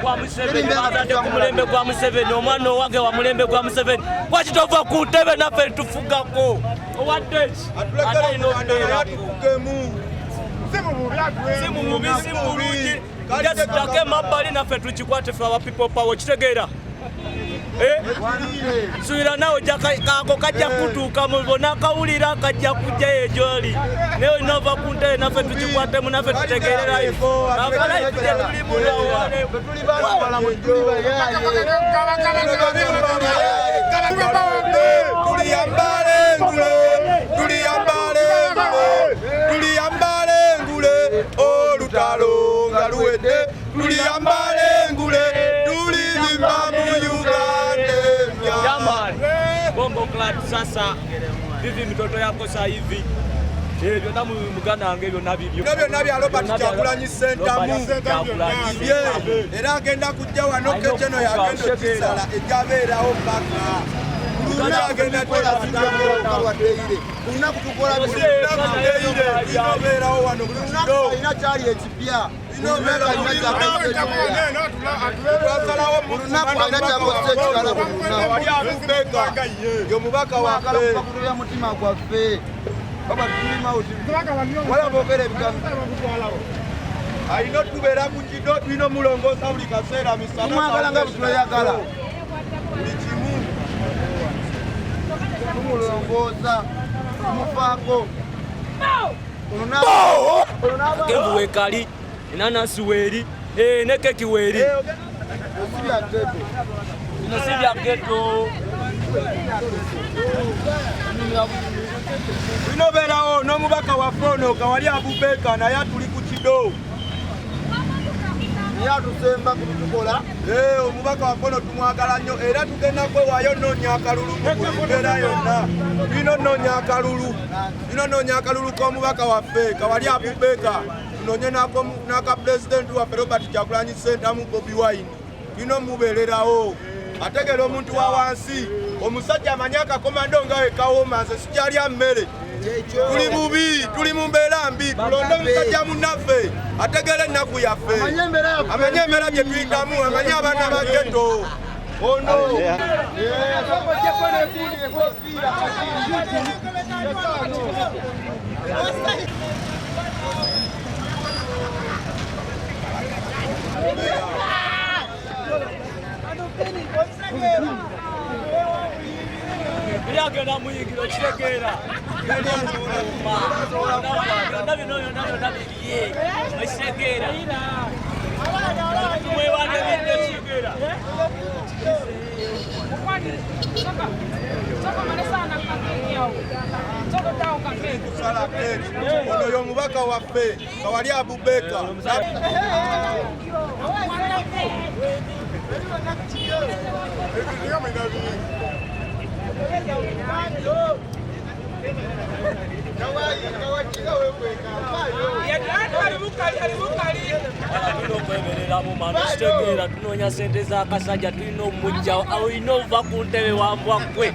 gwa Museveni, bazadde ku mulembe gwa Museveni, omwana owange wa mulembe gwa Museveni. Lwaki tova ku ntebe naffe tufugako? Owadde ki? Ate alina okubeerako. Si mu bubi, si mu bulungi, jasitako emabbali naffe tukikwate ffe aba People Power, okitegeera? Suubira naawe kako kajja kutuuka mu bona kawulira kajja kujjayo gyoli, naye olina ova ku ntebe naffe tukikwatemu, naffe tutegeere life ava life gye tulimu nawane. Tuliyambale engule, tuliyambale engule, tuliyambale engule, olutalo nga luwedde, tuliyambale engule, tulizimba mu Uganda empya. Jamani, bomboclaat sasa vivi mitoto yako sasa hivi. Byonna mu muganda wange byonna bibyo. Bino byonna bya Robert Kyagulanyi Ssentamu. Robert Kyagulanyi Bye Ssentamu. Era agenda kujja wano kekeno yagenda okisala ejabeerawo paka lunaku agenda Lunaku tukola inobeerawo wano lunaku alina kyali ekipya. Twasalawo. Lunaku alina kyakozesa ekirala buli lunaku. Wali Abubeka ye mubaka Twagala waffe. kuva kutulya mutima gwaffe baba tulimawo wala boogera ebigambo. Alina otubeera ku kido, tulina omulongoosa buli kaseera misana. Tumwagala nga bwe tulweyagala. Buli kimu. Tumulongoosa, tumufaako. Kenvu wekali, enanasi weeri, ne keki weeri. Si bya ghetto. Bino si bya ghetto. Tulina obeerawo n'omubaka waffe ono Kawali Abubeka, naye atuli ku kido. Naye atusemba ku bitukola. Omubaka waffe ono tumwagala nnyo, era tugenda kwewaayo nnoonya akalulu mu buli mbeera yonna. Tulina onnoonya akalulu, tulina onnoonya akalulu k'omubaka waffe Kawali Abubeka, tunoonye n'aka pulezidenti waffe Robert Kyagulanyi Ssentamu, Bobi Wine. Tulina omubeererawo, ategera omuntu wa wansi, omusajja amanyi akakomando nga wekawooma. Nze sikyalya mmere, tuli bubi, tuli mu mbeera mbi. Tulonde omusajja munnaffe ategera ennaku yaffe. Amanye embeera yaffe. Amanye embeera gye tuyitamu, amanye abaana ba ghetto ono. Ojjeko n'ekundi enkofiira. Byagenda muyingira, okitegeera? Byonna bino byonna byonna biriye, okitegeera? Tumwewane bintu, okitegeera? Kusala keki. Ono y'omubaka waffe Kawali Abubeka. Tulina okwebereramu mano, okitegeera? Tunoonya sente z'akasajja, tulina omujja, olina ova ku ntebe wambwa gwe.